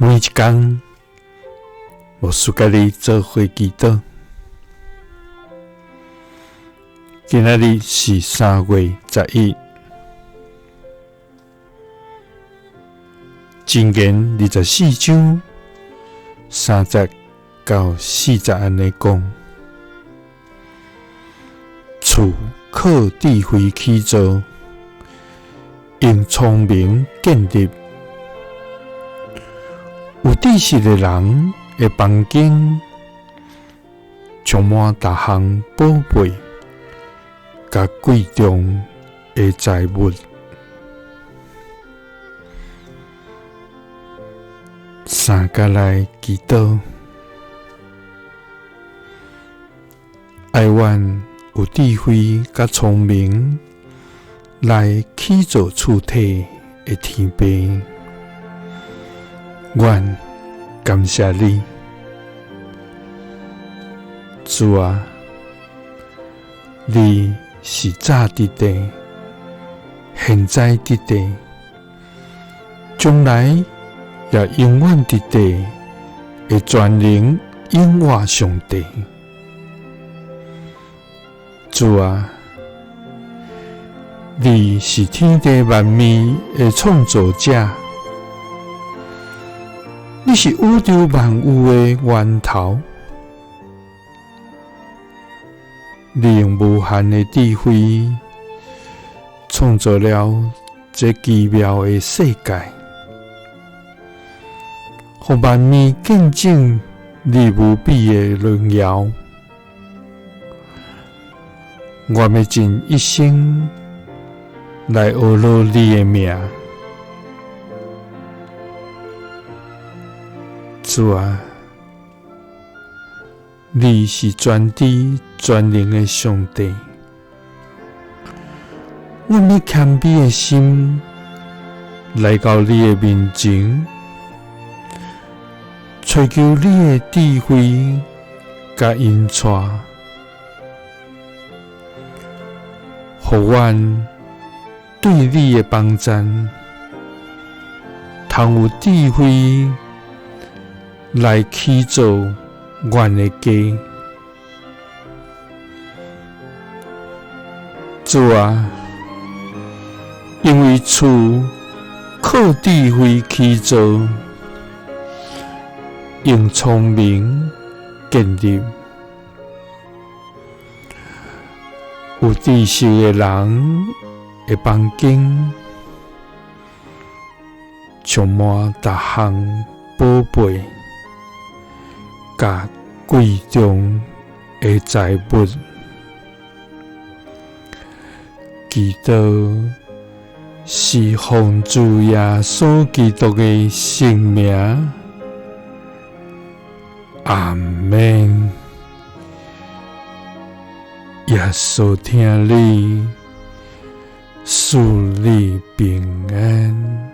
每一工，牧師佮你做伙祈禱。今仔日是3月11，箴言24章3節到4節按呢講：厝靠智慧起造，用聰明建立。有知識的人的房間，充滿逐項寶貝佮貴重的財物。三佮來祈禱，愛阮有智慧佮聰明來起造厝體的天父，阮感謝你，主啊，你是早佇地，現在佇地，將來也永遠佇地的全能永活上帝。主啊，你是天地萬物的創造者，你是宇宙萬有的源頭，你用無限的智慧創造了這奇妙的世界，予萬物見證你無比的榮耀。我欲盡一生來呵咾你的名，主啊，你是全知全能的上帝，阮欲謙卑的心來到你的面前，揣求你的智慧佮引帶。予阮對你的幫贊，通有智慧來起造阮的家。主啊，因為厝靠智慧起造，用聰明建立。有知識的人的房間，充滿逐項寶貝佮貴重的財物。祈禱是奉主耶穌基督的聖名，阿們。耶穌疼你，賜你平安。